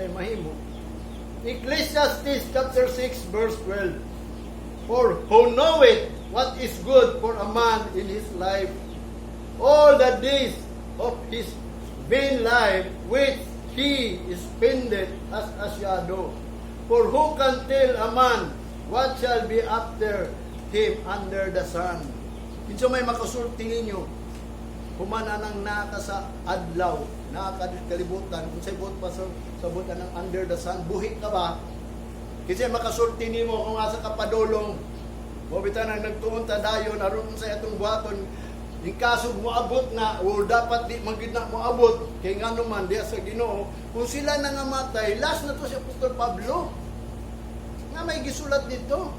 Wala tay mahimo. Ecclesiastes chapter 6 verse 12. "For who knoweth what is good for a man in his life, all the days of his vain life which he spendeth as a shadow? For who can tell a man what shall be after him under the sun?" Kinsa may makasulti ninyo human anang naa ka sa adlaw, naa ka kalibutan, kung sa buot pa sa buot anang under the sun, buhi ka ba? Kasi makasulti nimo kung asa ka padulong. Mao bitaw nang nagtuon ta dayon aron sa atong buhaton in kaso moabot na o dapat di man gid na moabot, kay ngano man diya sa Ginoo kung sila nangamatay, last na to si Apostol Pablo nga may gisulat dito.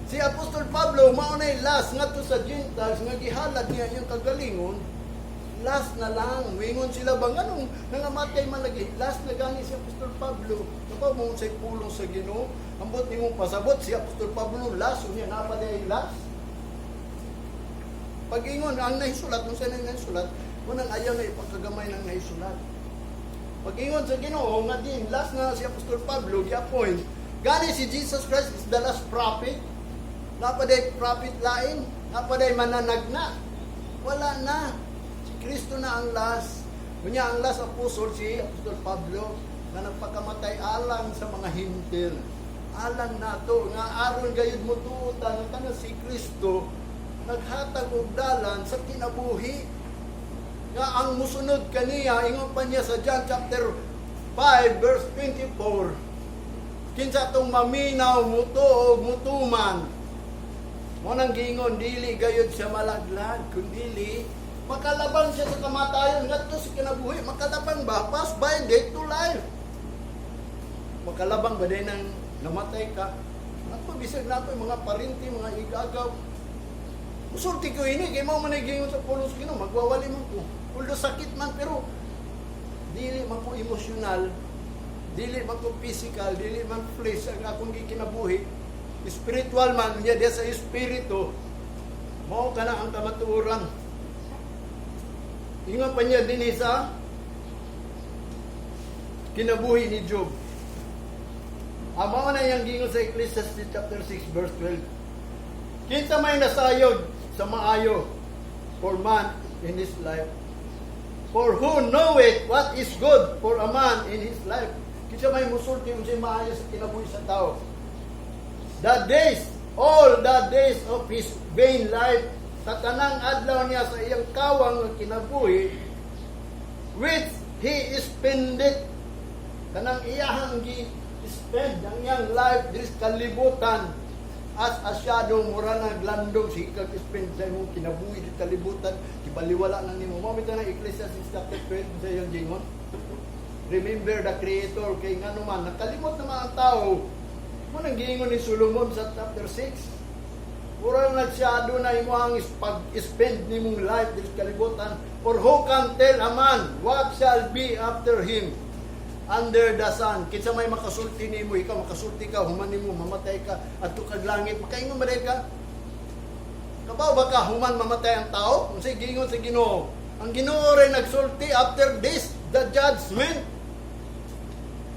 Si Apostol Pablo mao nay last ngadto sa Gentiles nga gihalad niya iyang kagalingon. Last na lang wingon sila ba, nganong nangamatay man lagi? Last na gani si Apostol Pablo. Kabaw mo unsay pulong sa Ginoo? Ambot nimo pasabot si Apostol Pablo last, unya naa pa diay last. Pag-ingon ang nahisulat, kung saan ang nahisulat, unang ayaw na ipagkagamay ng nahisulat. Pag-ingon sa Ginoo nga din last na si Apostol Pablo gi-appoint, gani si Jesus Christ is the last prophet. Naa pa day prophet lain? Naa pa day mananagna? Wala na. Si Kristo na ang last. Unya ang last apostle si Apostol Pablo na nagpakamatay alang sa mga Hentil. Alang nato nga aron gayud mo tuotan nga kana si Kristo naghatag og dalan sa kinabuhi. Nga ang musunod kaniya, ingon pa niya sa John chapter 5 verse 24, kinsa tong maminaw, mutuo, mutuman, mao nang giingon, dili gayud siya malaglag, kundili makalabang siya sa kamatayon ngadto sa kinabuhi. Makalabang ba? Pass by death to life. Makalabang ba din nang namatay ka? Ako, bisag na ako, mga parinti, mga igagaw. Musulti ko ini, kay mao man ay giingon sa pulong sa Ginoo, magwawali man ko. Although sakit man, pero dili man ko emosyonal, dili man ko physical, dili man flesh ang akong gikinabuhi. Spiritual man, niya diya sa espiritu, mao kana ang kamatuoran. Ingon pa niya din sa kinabuhi ni Job. Ang mao na iyang giingon sa Ecclesiastes chapter 6 verse 12. "Kinsa may nasayod sa maayo for man in his life? For who knoweth what is good for a man in his life?" Kinsa may musulti unsay maayo sa kinabuhi sa tao? "The days, all the days of his vain life," sa tanang adlaw niya sa iyang kawang nga kinabuhi, "which he spendeth," kanang iyahang gi spend ang iyang life diri sa kalibutan, "as a shadow," mura naglandong si kag spend sa imong kinabuhi di kalibutan, gibaliwala lang nimo. Mao bitaw nang Ecclesiastes chapter 12 sa iyang gingon, remember the Creator, kay ngano man nakalimot naman ang tao. Mao nang giingon ni Solomon sa chapter 6, mura nag-shadow na imo ang pag-spend nimong life diri sa kalibutan. "For who can tell a man what shall be after him under the sun?" Kinsa may makasulti nimo? Ikaw makasulti ka human nimo mamatay ka adto kag langit, makaingon ba ka? Kabaw ba ka human mamatay ang tao? Unsay giingon sa Ginoo? Ang Ginoo rin nagsulti, "After this, the judgment."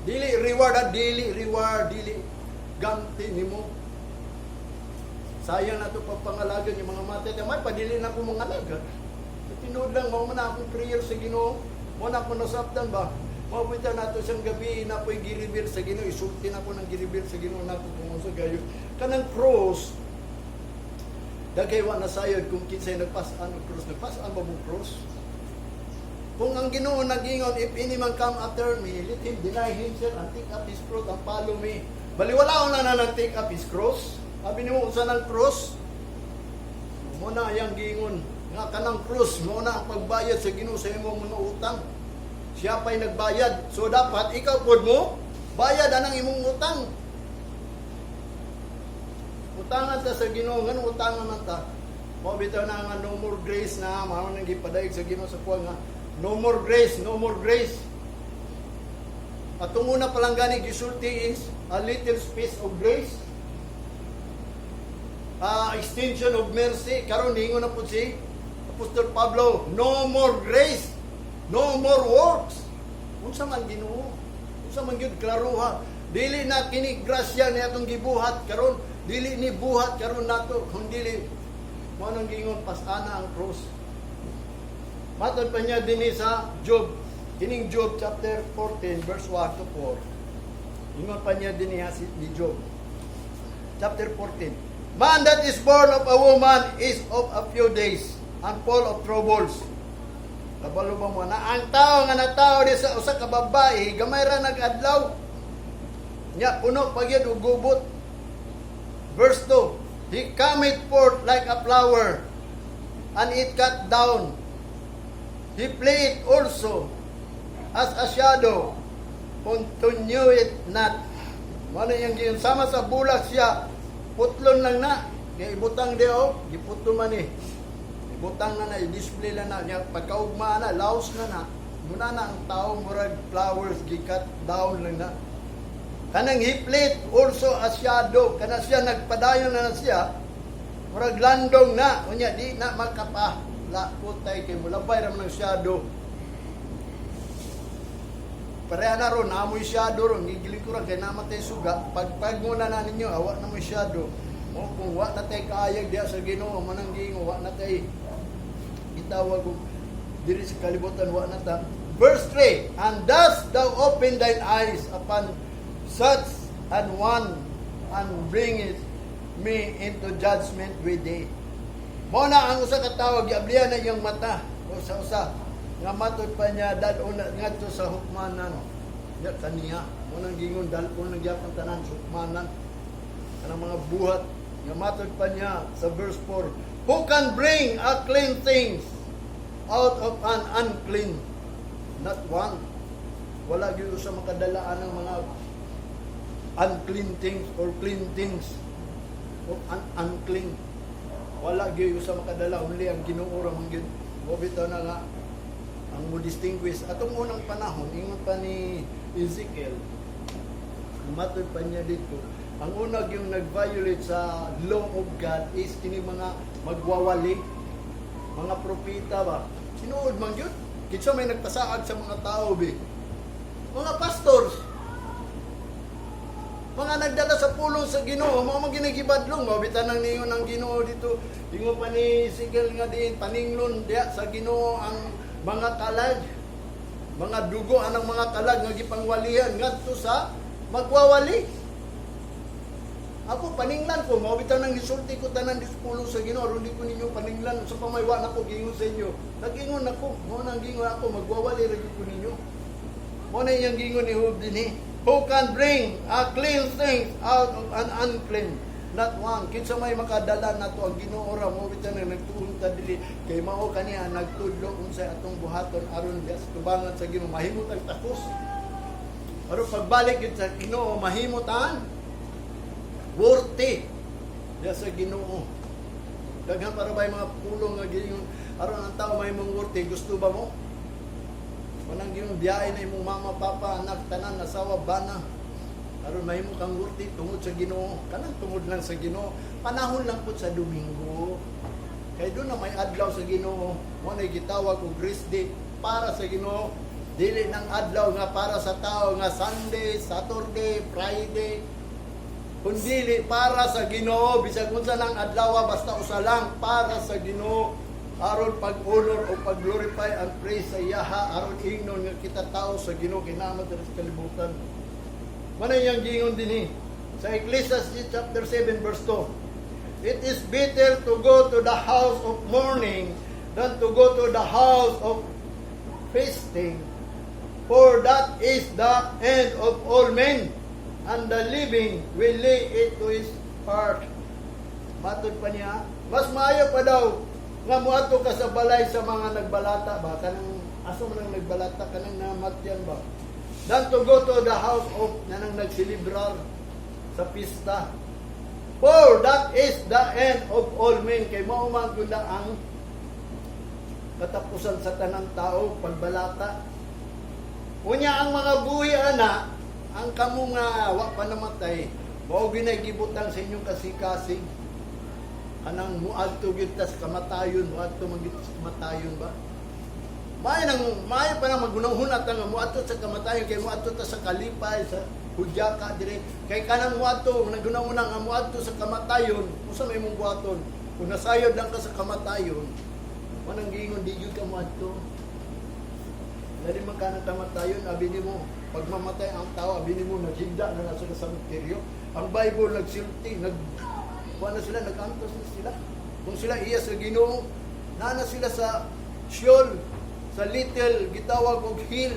Dili reward, ah, dili reward, dili ganti nimo. Sayang na ito pagpangalagan yung mga matay. May padili na ako mga alaga. Tinuod lang, mao man na akong prayer sa Ginoo. Mao na ako nasabtan ba? Mao bitaw nato siyang gabi na po'y gi-reveal sa Ginoo. Isulti na ko ng gi-reveal sa Ginoo nako kung unsa gayo. Kanang cross, daghay wa nasayod kung kinsay nagpas-an og cross. Nagpas-an ba mong cross? Kung ang Ginoo nag-ingon, "If any man come after me, let him deny himself and take up his cross and follow me." Baliwala na na take up his cross. Sabi nimo, unsa ng cross? Mao na ayang giingon nga kanang cross mao na ang pagbayad sa Ginoo sa imong mga utang. Siya pa'y nagbayad. So dapat ikaw pod mo bayad anang imong utang. Utangan ta sa Ginoo, nganong utangan man ta? Mao bitaw na nga no more grace na mao nang gipadayag sa Ginoo sa kuha nga no more grace, no more grace. Atong una pa lang gani gisulti is a little space of grace. Extension of mercy. Karon ningon na pud si Apostol Pablo, no more grace. No more works. Unsa man, Ginoo? Unsa man gyud klaruha? Dili na kini grasya ni atong gibuhat karon, dili ni buhat karon nato, kung dili mao nang gingon pas-ana ang cross. Matod pa niya dinhi sa Job, kining Job chapter 14 verse 1 to 4. Ingon pa niya dinhi ha, si ni Job. Chapter 14. "Man that is born of a woman is of a few days and full of troubles." Kabalo ba mo na ang tao nga natawo di sa usa ka babae, gamay ra nag-adlaw? Nya puno pa gyud og gubot. Verse 2, "He cometh forth like a flower, and it cut down. He fleeth also as a shadow, continueth not." Mao na iyang giingon, sama sa bulak siya, putlon lang na. Kaya ibutang di oh, giputlo man eh. Ibutang na na, i-display lang na. Nya, pagkaugma na, laos na na. Muna na ang tao, murag flowers, gi-cut down lang na. Kanang "He fleeth also a shadow." Kana siya, nagpadayon na na siya. Murag landong na. Unya, di na makapa. La, putay, kay mulabay raman ng shadow. Pareha na ron, naamoy shadow ron, gigiling ko ron, kay namatay suga. Pagpag mo na na ninyo, awa na mo shadow. O, kung wa na tay kaayag diya sa Ginoo, manang gingo, wa na tay gitawag og diri sa kalibutan, wa na ta. Verse 3, "And dost thou open thine eyes upon such an one and bringest me into judgment with thee?" Mao na ang usa ka tawo giablihan na iyang mata o sa usa nga matod pa niya dal-on na ngadto sa hukmanan. Ya kaniya mo nang gingon dal-on na gyapon tanan sa hukmanan kanang mga buhat. Nga matod pa niya sa verse 4, "Who can bring a clean things out of an unclean? Not one." Wala gyud sa makadalaan ng mga unclean things or clean things o unclean. Wala gyud sa makadala, only ang Ginoo ra man gyud. Mo bitaw na nga ang mo distinguish atong unang panahon. Ingon pa ni Ezekiel, matod pa niya dito, ang unag yung nag-violate sa law of God is kini mga magwawali, mga propeta ba. Sinuod man gyud, kinsa may nagpasaag sa mga tao bi? Mga pastors, mga nagdala sa pulong sa Ginoo, mga mga ginagibadlong, mao bitaw nang ningon ng Ginoo dito. Ingon pa ni Ezekiel nga diin paninglon diya sa Ginoo ang mga kalag, mga dugo anang mga kalag nga gipangwalihan ngadto sa magwawali. Ako paninglan ko, mao bitaw nang gisulti ko tanan di pulong sa Ginoo, aron di ko ninyo paninglan sa pamaywa nako gingon sa inyo. Nagingon ako, mao nang gingon ako, magwawali ra gyud ko ninyo. Mao na iyang gingon ni Job dinhi. "Who can bring a clean thing out of an unclean? Not one." Kinsa may makadala nato? Ang Ginoo ra. Mo bitaw nang nagtuon ta dili kay mao kani ang nagtudlo unsay atong buhaton aron diya sa tubangan sa Ginoo mahimo tag takos. Aron pagbalik gyud sa Ginoo mahimo tan worthy diya sa Ginoo. Daghan para ba mga pulong nga gingon aron ang tao mahimong worthy? Gusto ba mo? Manang yung biyahe na imong mama, papa, anak, tanan, asawa, bana. Aron mahimo kang worthy tungod sa Ginoo. Kanang tungod lang sa Ginoo. Panahon lang pud sa Domingo. Kay doon na may adlaw sa Ginoo. Mo na gitawag og rest day para sa Ginoo. Dili nang adlaw nga para sa tao nga Sunday, Saturday, Friday. Kundili para sa Ginoo, bisag unsa lang adlaw, basta usa lang para sa Ginoo, aron pag-honor o pag-glorify and praise sa iyaha, aron ingnon nga kita tao sa Ginoo kinama diri sa kalibutan. Manay yang gingon dinhi sa Ecclesiastes chapter 7 verse 2. "It is better to go to the house of mourning than to go to the house of feasting. For that is the end of all men, and the living will lay it to his heart." Matod pa niya, mas maayo pa daw nga moadto ka sa balay sa mga nagbalata ba, kanang asa man ang nagbalata, kanang namatyan ba, than to go to the house of nanang nagselebrar sa pista. "For that is the end of all men." Kay mao man gud na ang katapusan sa tanang tao, pagbalata. Unya ang mga buhi ana, ang kamo nga wa pa namatay, mao ginay gibutang sa inyong kasikasig. Kanang muadto gyud ta sa kamatayon, muadto man gyud sa kamatayon ba? Maayo nang maayo pa nang maghunahuna ta nga moadto sa kamatayon kay moadto ta sa kalipay sa hudyaka dire kay kanang moadto naghunahuna nga moadto sa kamatayon, unsa may imong buhaton kung nasayod lang ka sa kamatayon? Manang giingon, di gyud ka moadto. Dali man ka ng kamatayon, abi nimo, pag mamatay ang tao, abi nimo naghigda na nasa sa sementeryo. Ang Bible nagsulti, kuha na sila, nag-antos na sila. Kung sila iya sa Ginoo, naa na sila sa Sheol, sa little gitawag og hill.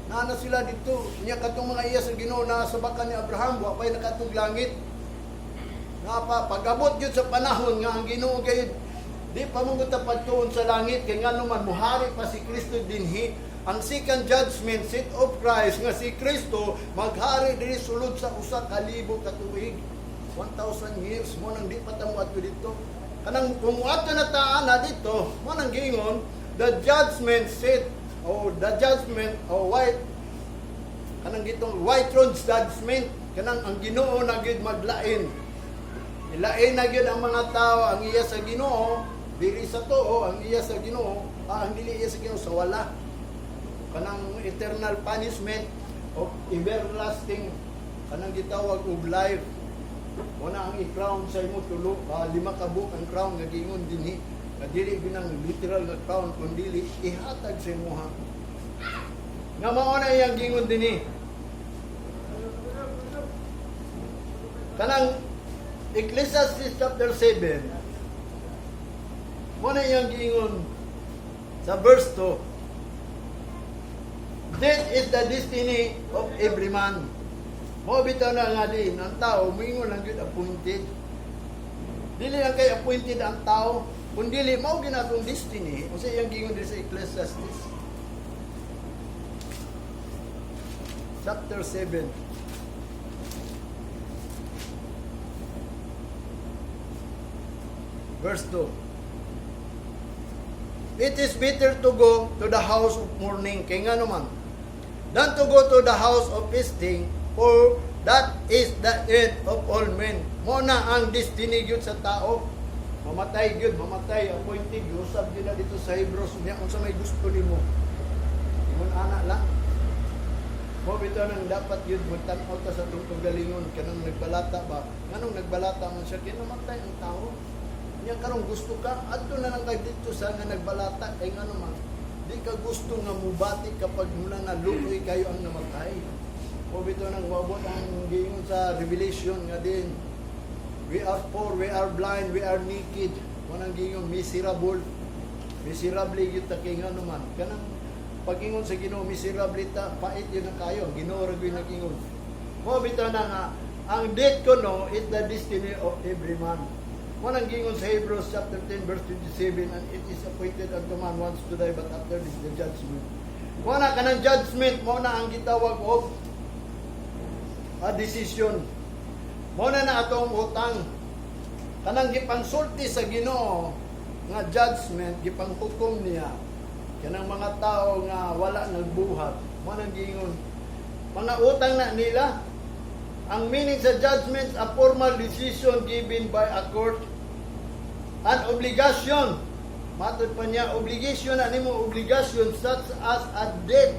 Naa na sila dito. Nya katong mga iya sa Ginoo na sa baka ni Abraham, wa pa'y nakatug langit. Napa pag-abot gyud sa panahon nga ang Ginoo gayud di pa mo ta pagtuon sa langit kay ngano man muhari pa si Kristo dinhi. Ang second judgment seat of Christ nga si Kristo maghari diri sulod sa 1,000 ka tuig, 1,000 years. Mo nang di pa ta moadto dito. Kanang kung moadto na ta ana dito, mo nang giingon the judgment seat o the judgment o white kanang gitong white throne judgment, kanang ang Ginoo na gyud maglain. Ilain na gyud ang mga tao, ang iya sa Ginoo diri sa tuo, ang iya sa Ginoo, ang dili iya sa Ginoo sa wala. Kanang eternal punishment of everlasting kanang gitawag og life. Wala ang i-crown sa imo tulo, lima ka buok ang crown nga giingon dinhi. Nga dili gyud ang literal nga crown kundi ihatag sa imuha. Nga mao na iyang giingon dinhi. Kanang Ecclesiastes chapter 7, mo na iyang giingon sa verse 2, "Death is the destiny of every man." Mo bitaw na nga din, ang tao, muingon lang gyud appointed. Dili lang kay appointed ang tao, kun dili mao ginatong destiny, unsa iyang giingon diri sa Ecclesiastes chapter 7. Verse 2. "It is better to go to the house of mourning," kay nga naman, "than to go to the house of feasting, for that is the end of all men." Mo na ang destiny gyud sa tao. Mamatay gyud, mamatay, appointed, usab gyud na dito sa Hebrews niya unsa may gusto nimo. Ingon ana lang. Mo bitaw nang dapat gyud magtan-aw ta sa atong kagalingon kanang nagbalata ba? Nganong nagbalata man siya kay namatay ang tao. Nya karon gusto ka adto na lang kay dito sa nga nagbalata kay ngano man di ka gusto nga mubati kapag mula na luoy kayo ang namatay. Mo bitaw nang moabot ang giingon sa Revelation nga din, we are poor, we are blind, we are naked. Mo nang giingon miserable. Miserable gyud ta kay ngano man kanang pag-ingon sa Ginoo miserable ta, pait yun ang kayo. Ang Ginoo ra gyud nag-ingon. Mo bitaw na nga ang death kuno is the destiny of every man. Mo nang giingon sa Hebrews chapter 10 verse 27, "And it is appointed unto man once to die, but after this the judgment." Mo na kanang judgment mo na ang gitawag og a decision. Mo na na atong utang. Kanang gipangsulti sa Ginoo nga judgment, gipanghukom niya kanang mga tao nga wala nagbuhat. Mo nang giingon mga utang na nila. Ang meaning sa judgment, a formal decision given by a court, an obligation. Matod pa niya, obligation na nimo, obligation such as a debt.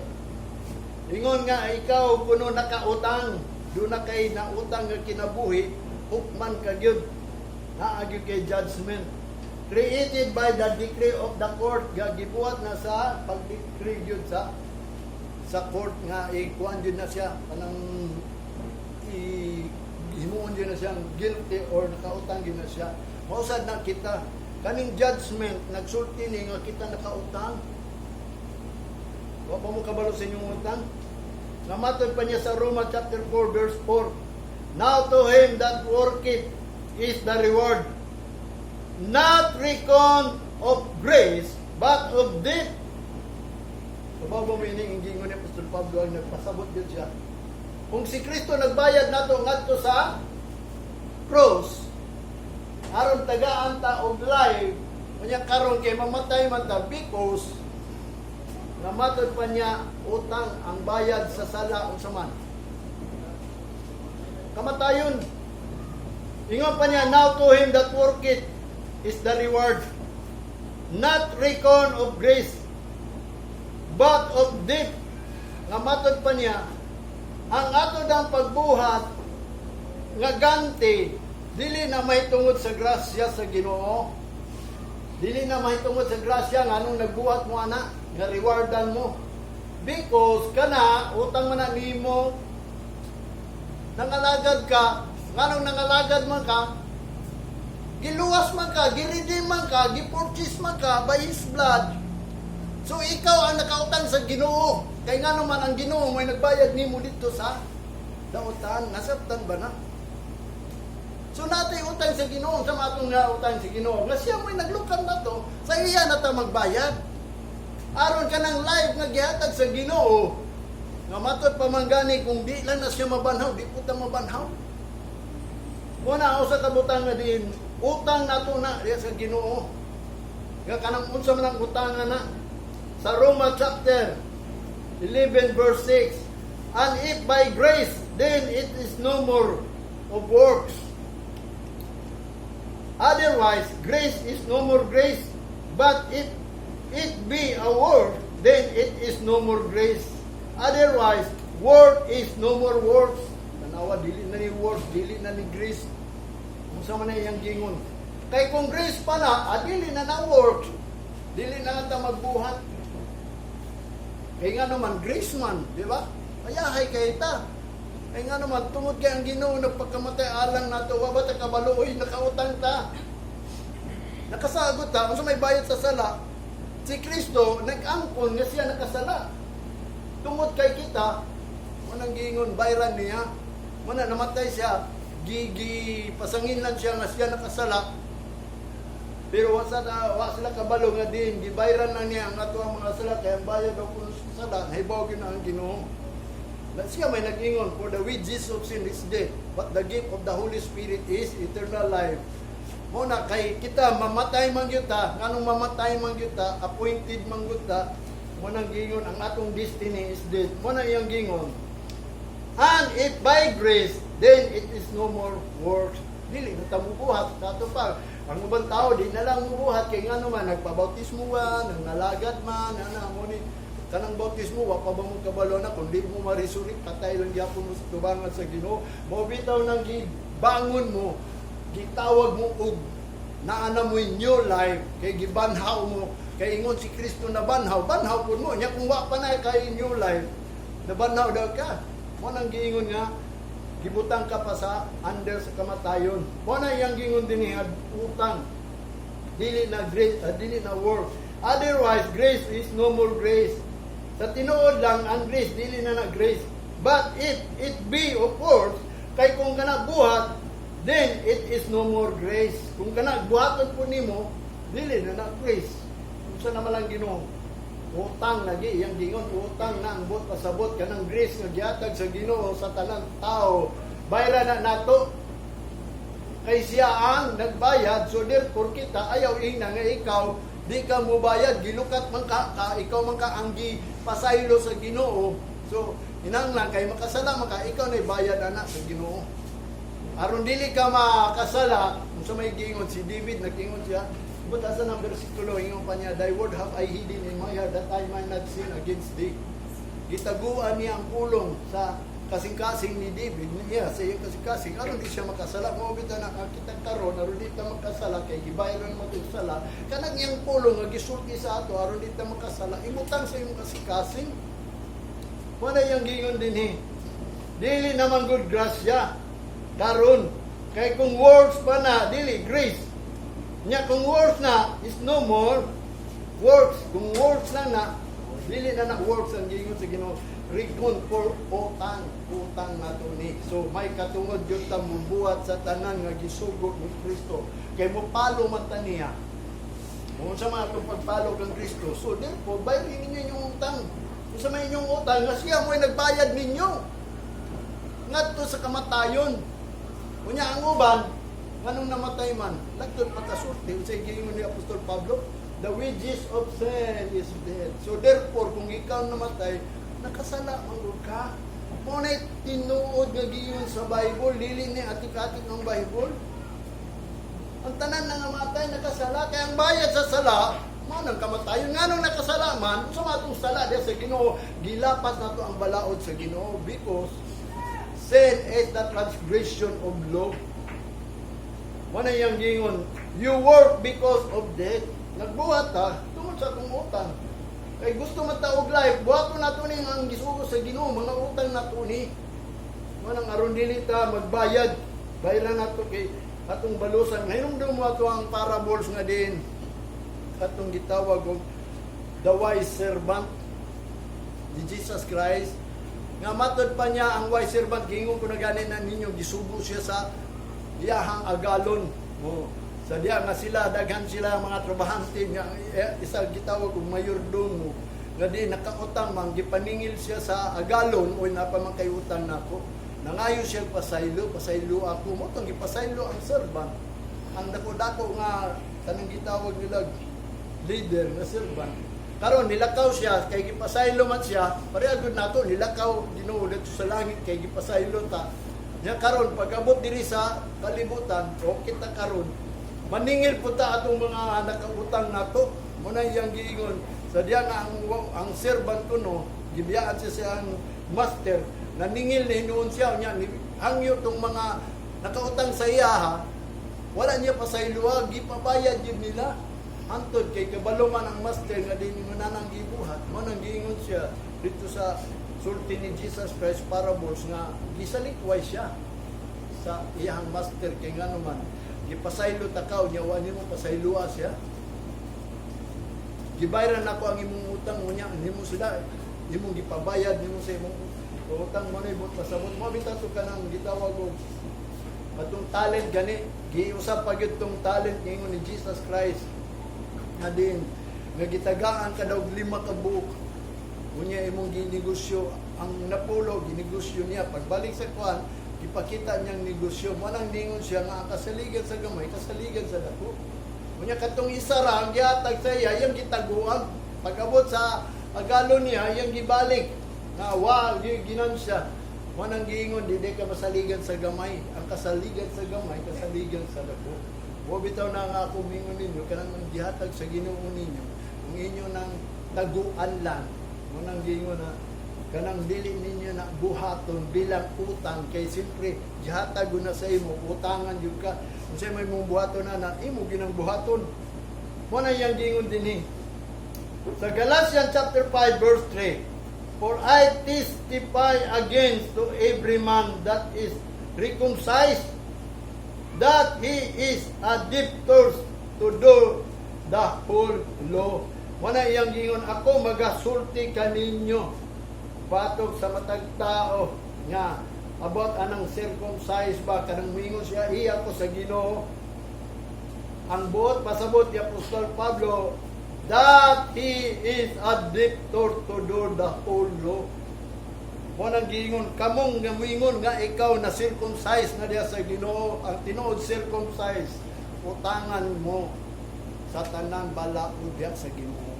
Ingon nga ikaw kuno nakautang, do na kay nautang nga kinabuhi, hukman ka gyud. Naa gyud kay judgment. Created by the decree of the court, ga gibuhat na sa pag-decree gyud sa court nga ikuan gyud na siya kanang i himuon gyud na siyang guilty or nakautang gyud na siya. Mausad na kita kaning judgment nagsulti ni nga kita nakautang. Wa pa mo kabalo sa inyong utang? Namatod pa niya sa Roma chapter 4 verse 4. "Now to him that worketh is the reward, not reckoned of grace, but of debt." Kabaw mo meaning ang gingon ni Apostol Pablo ang nagpasabot yun siya. Kung si Kristo nagbayad nato ngadto sa cross, aron tagaan ta og life, unya karon kay mamatay man ta because namatod pa niya utang, ang bayad sa sala unsa man? Kamatayon. Ingon pa niya, "Now to him that worketh is the reward, not reckoned of grace." But of debt, nga matod pa niya, ang ato dang pagbuhat nga ganti, dili na mahitungod sa grasya sa Ginoo. Dili na mahitungod sa grasya nga anong nagbuhat mo ana, nga rewardan mo. Because kana utang man na nimo, nangalagad ka, nganong nangalagad man ka, giluwas man ka, giredeem man ka, gipurchase man ka by His blood. So ikaw ang nakautang sa Ginoo. Kay nga naman ang Ginoo may nagbayad nimo dito sa dautan, nasabtan ba na? So natay utang sa Ginoo, sa atong nga utang sa Ginoo, nga siya mo'y naglukan na to, sa iya na ta magbayad. Aron ka ng life nga gihatag sa Ginoo, nga matod pa man gani kung di lang na siya mabanhaw, di po ta mabanhaw. Muna ako sa kabutang nga din, utang nato na diya sa Ginoo. Nga kanang unsa man ang utangan na. Sa Roma chapter 11 verse 6, "And if by grace, then it is no more of works. Otherwise, grace is no more grace. But if it be a work, then it is no more grace. Otherwise, work is no more works." Tanawa, dili na ni works, dili na ni grace. Kung sa man na iyang gingon. Kay kung grace pa na, dili na na works. Dili na ta magbuhat. Kay nga naman, grace man, di ba? Ayahay kay ta. Kay nga naman, tungod kay ang Ginoo nagpakamatay alang nato, wa ba ta kabalo, oy, nakautang ta. Nakasagot ta, unsa may bayad sa sala, si Kristo nag-angkon nga siya nakasala. Tungod kay kita, manang giingon bayran niya, mana namatay siya, gigi pasangin lang siya nga siya nakasala. Pero wa sila kabalo nga din gibayran na niya ang ato ang mga sala, kay ang bayad daw kuno sa sala nahibaw gyud na ang Ginoo. Na siya may nag-ingon, "For the wages of sin is death, but the gift of the Holy Spirit is eternal life." Mo na kay kita mamatay man gyud ta, nganong mamatay man gyud ta, appointed man gyud ta, mo nang gingon ang atong destiny is death. Mo na iyang gingon. "And if by grace, then it is no more works." Dili na ta mubuhat kato pa. Ang ubang tao di na lang mubuhat kay ngano man nagpabautismo ba, nangalagad man, ana mo ni kanang bautismo, wa pa ba mo kabalo na kung di mo ma-resurrect, patay lang gyapon mo sa tubangan sa Ginoo? Mo bitaw nang gibangon mo, gitawag mo og naa na mo new life kay gibanhaw mo, kay ingon si Kristo na banhaw, banhaw pud mo. Nya kung wa pa na kay new life, nabanhaw daw ka. Mo nang giingon nga gibutang ka pa sa under sa kamatayon. Mo na iyang giingon dinhi nga utang, dili na grace, dili na work. "Otherwise, grace is no more grace." Sa tinuod lang ang grace, dili na na grace. "But if it be of works," kay kung kana buhat, "then it is no more grace." Kung kana buhaton po nimo, dili na na grace. Unsa naman lang Ginoo? Utang lagi iyang gingon, utang na ang buot pasabot kanang grace nga gihatag sa Ginoo sa tanang tao. Bayra na nato. Kay siya ang nagbayad, so therefore kita ayaw ingna nga ikaw di ka mubayad, gilukat man ka, ikaw man ka ang gipasaylo sa Ginoo. So inanglan kay makasala man ka, ikaw na bayad ana sa Ginoo. Aron dili ka makasala, unsa may giingon si David, nag-ingon siya, but asa ng bersikulo, ingon pa niya, "Thy word have I hidden in my heart that I might not sin against thee." Gitaguan niya ang pulong sa kasing-kasing ni David niya sa iyang kasing-kasing aron di siya makasala. Mao bitaw na kita karon, aron di ta makasala kay gibayaran mo itong sala, kanang iyang pulong nga gisulti sa ato aron di ta makasala, ibutang sa imong kasing-kasing. Wala iyang gingon dinhi. Dili naman good grasya karon. Kay kung works pa na, dili grace. Nya kung works na, is no more works. Kung works lang na, dili na na works ang gingon sa Ginoo. Reckon for utang, utang nato ni. So may katungod gyud ta mubuhat sa tanan nga gisugo ni Kristo. Kay mo follow man ta niya. Kung sa mga itong pag-follow kang Kristo, so therefore, bayarin ninyo inyong utang. Kung sa may inyong utang, nga siya mo'y nagbayad ninyo ngadto sa kamatayon. Unya ang uban, nganong namatay man, lagtod pagkasulti, unsay giingon ni Apostol Pablo, "The wages of sin is death." So therefore, kung ikaw namatay, nakasala man gud ka. Mo na tinuod nga giingon sa Bible, dili ni atik-atik ang Bible. Ang tanan na namatay nakasala, kaya ang bayad sa sala, Mao nang kamatayon. Nganong nakasala man, sa atong sala diha sa Ginoo, gilapas nato ang balaod sa Ginoo because sin is the transgression of law. Mao na iyang gingon, you work because of debt. Nagbuhat ta tungod sa atong utang. Kay gusto man ta og life, buhaton nato ni ang gisugo sa Ginoo, mga utang nato ni. Mao nang aron dili ta magbayad, bayaran nato kay atong balusan. Ngayon mo ato ang parables nga din atong gitawag og the wise servant ni Jesus Christ, nga matod pa niya ang wise servant, giingon ko na gani na ninyo, gisugo siya sa iyahang agalon mo sa diya nga sila, daghan sila mga trabahante nga isa gitawag og mayordomo nga di nakautang man. Gipaningil siya sa agalon, "Oy, naa pa man kay utang nako." Nangayo siya, "Pasaylo, pasaylo ako." Mao tong gipasaylo ang servant, ang dako-dako nga kanang gitawag nila leader nga servant. Karon nilakaw siya kay gipasaylo man siya. Pareha gud nato, nilakaw Ginoo didto sa langit kay gipasaylo ta. Nya karon pag-abot diri sa kalibutan o kita karon, maningil po ta atong mga nakautang nato. Mao na iyang giingon sa diya nga ang servant kuno gibiyaan siya sa iyang master, naningil na hinuon siya. Nya hangyo tong mga nakautang sa iya ha, wala niya pasayloa, gipabayad yun nila. Hantod kay kabalo man ang master nga di mo na nang gibuhat. Mao nang giingon siya dito sa sulti ni Jesus Christ parables nga gisalikway siya sa iyang master kay ngano man gipasaylo ta ka, nya wa nimo pasayloa siya. Gibayaran nako ang imong utang, unya nimo sila imong gipabayad nimo sa imong utang. Mo na ibot pasabot mo bitaw to kanang gitawag og atong talent gani. Giusab pa gyud tong talent, ingon ni Jesus Christ nga din nga gitagaan ka daw og 5 ka buok, unya imong ginegosyo ang napulo, ginegosyo niya. Pagbalik sa kuan, ipakita niyang negosyo. Mo nang ningon siya nga ang kasaligan sa gamay, kasaligan sa dako. Unya katong isa ra ang gihatag sa iya, iyang gitaguan. Pag-abot sa agalo niya, iyang gibalik nga wa ginansya. Mo nang giingon, di ka masaligan sa gamay, ang kasaligan sa gamay, kasaligan sa dako. Wa bitaw na nga ako mingon ninyo, kanang ang gihatag sa Ginoo ninyo, kung inyo nang taguan lang. Mo nang giingon na kanang dili ninyo na buhaton bilang utang kay siyempre gihatag na sa imo, utangan jud ka. Kung sa may mong buhaton na na imo ginang buhaton. Mo na iyang giingon dinhi sa Galatians chapter 5 verse 3, "For I testify against to every man that is circumcised that he is a debtor to do the whole law." Mo na iyang giingon, ako magasulti kaninyo batok sa matag tao nga about anang circumcised ba, kanang mingon siya, iya ko sa Ginoo. Ang buot pasabot ni Apostol Pablo, that he is a debtor to do the whole law. Mo nang giingon kamong nga moingon nga ikaw na circumcised na diha sa Ginoo, ang tinuod circumcised, utangan mo sa tanan balaod diha sa Ginoo.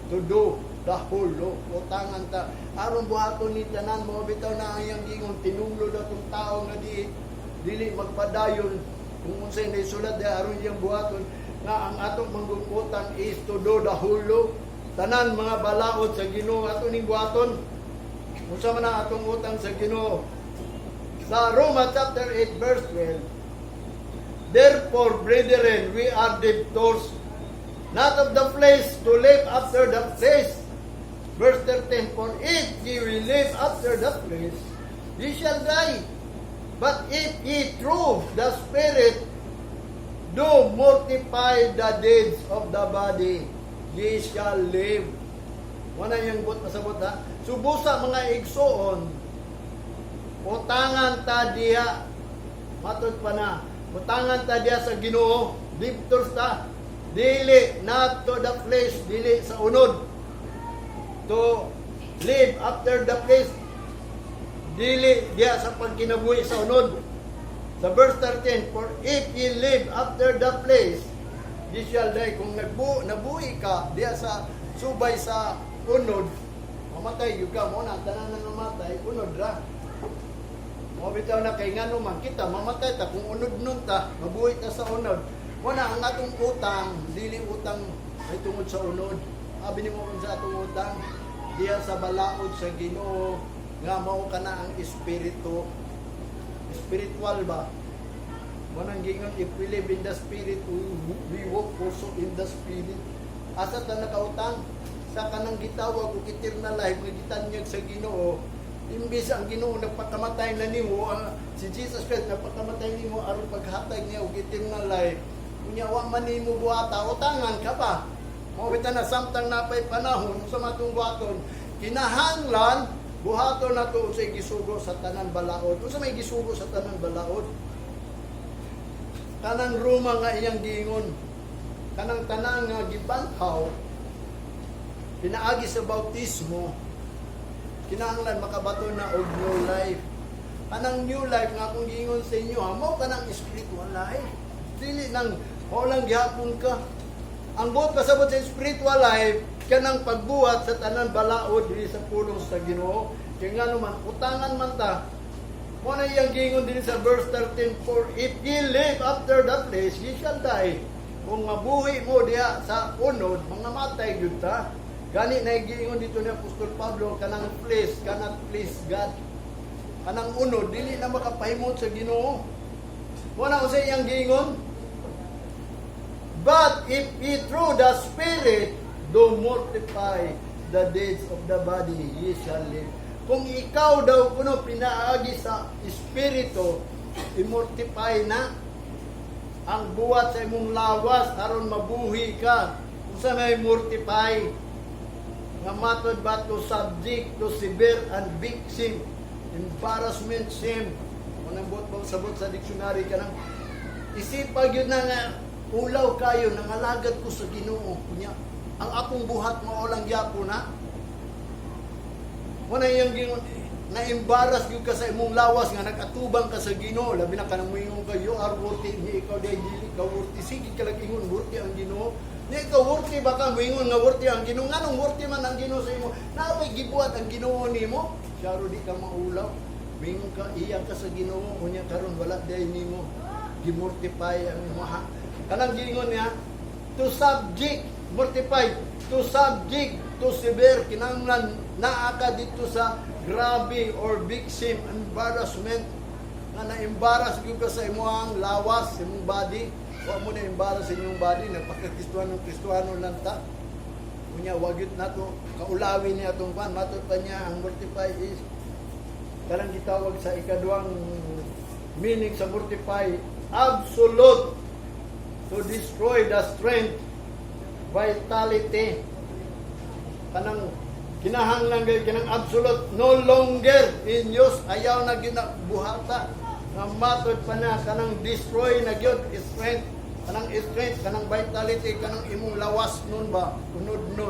To do the whole law. Utangan ta aron buhaton ni tanan. Mo bitaw na ang iyang giingon, tinunglo daw tong tao nga di dili magpadayon kung unsay naisulat diha aron iyang buhaton, nga ang atong manggug-utang is to do the whole law. Tanan mga balaod sa Ginoo ato ning buhaton. Unsa man ang atong utang sa Ginoo? Sa Roma chapter 8 verse 12, "Therefore, brethren, we are debtors, not of the flesh, to live after the flesh." Verse 13, "For if ye will live after the flesh, ye shall die. But if ye through the Spirit do mortify the deeds of the body, ye shall live." Wala yung buot masabot ha. So busa, mga igsuon, utangan ta diha, matod pa na, utangan ta diha sa Ginoo, debtors ta, dili, not to the flesh, dili sa unod, to live after the flesh, dili diha sa pagkinabuhi sa unod. Sa verse 13, "For if ye live after the flesh, ye shall die." Kung nabuhi ka diha sa subay sa unod, mamatay gyud ka. Mo na, tanan na namatay, unod ra. Mo bitaw na kay ngano man kita mamatay ta kung unod nun ta, mabuhi ta sa unod. Mo na ang atong utang, dili utang Ay tungod sa unod. Abi nimo unsa atong utang? Diya sa balaod sa Ginoo nga mao kana ang espiritu. Spiritual ba? Mao nang giingon, if we live in the Spirit, we walk also in the Spirit. Asa ta nakautang? Sa kanang gitawag og eternal life nga gitanyag sa Ginoo. Imbis ang Ginoo nagpakamatay na nimo, si Jesus Christ nagpakamatay nimo aron paghatag niya og eternal life. Unya wa man nimo buhata, utangan ka pa. Mao bitaw na samtang napay panahon sa matong buhaton, kinahanglan buhaton nato sa gisugo sa tanan balaod. Unsa may gisugo sa tanan balaod? Kanang Roma nga iyang giingon, kanang tanan nga gibanhaw pinaagi sa bautismo, kinahanglan makabato na og new life. Kanang new life nga akong giingon sa inyo ha, mao kanang spiritual life. Dili nang mao lang gihapon ka. Ang buot pasabot sa spiritual life, kanang pagbuhat sa tanan balaod diri sa pulong sa Ginoo. Kaya nga naman utangan man ta. Mao na iyang giingon din sa verse 13, "For if ye live after the flesh, ye shall die." Kung mabuhi mo diha sa unod, mga matay gyud ta. Gani na giingon dito ni Apostol Pablo, kanang flesh cannot please God. Kanang unod, dili na makapahimot sa Ginoo. Mao na sa iyang giingon, "But if ye through the Spirit do mortify the deeds of the body, ye shall live." Kung ikaw daw kuno pinaagi sa Espiritu, imortify na ang buhat sa imong lawas aron mabuhi ka. Unsa may mortify? Nga matod ba, to subject to severe and big shame, embarrassment, shame. Kung ang buot sabot sa dictionary, kanang isipag yun na nga ulaw kayo, nangalagad ko sa Ginoo. Kunya, ang akong buhat mao lang gyapon na. Mao na iyang gingon, na-embarrass gyud ka sa imong lawas nga nag-atubang ka sa Ginoo, labi na kanang moingon ka, "You are worthy," ni ikaw day dili ka worthy, sige ka lang ingon worthy ang Ginoo. Ni ikaw worthy ba ka moingon nga worthy ang Ginoo? Nganong worthy man ang Ginoo sa imo? Naay gibuhat ang Ginoo nimo? Syaro di ka maulaw. Moingon ka, iya ka sa Ginoo, unya karon wala day nimo. Gimortify ang imo ha. Kanang giingon niya, to subject, mortify, to subject to severe, kinahanglan naa ka dito sa grabe or big shame, embarrassment, nga na-embarrass gyud ka sa imong lawas, sa imong body. Wa mo na-embarrass sa inyong body, nagpakakristuano Kristuano lang ta. Unya, wag yun nato kaulawin niya atong kwan. Matod pa niya, ang mortify is kanang gitawag sa ikaduhang meaning sa mortify, absolute, to destroy the strength, vitality. Kanang kinahanglan gay kanang absolute, no longer in use, ayaw na ginabuhata. Nga matod pa na kanang destroy na gyud strength, kanang strength, kanang vitality, kanang imong lawas nun ba, unod nun.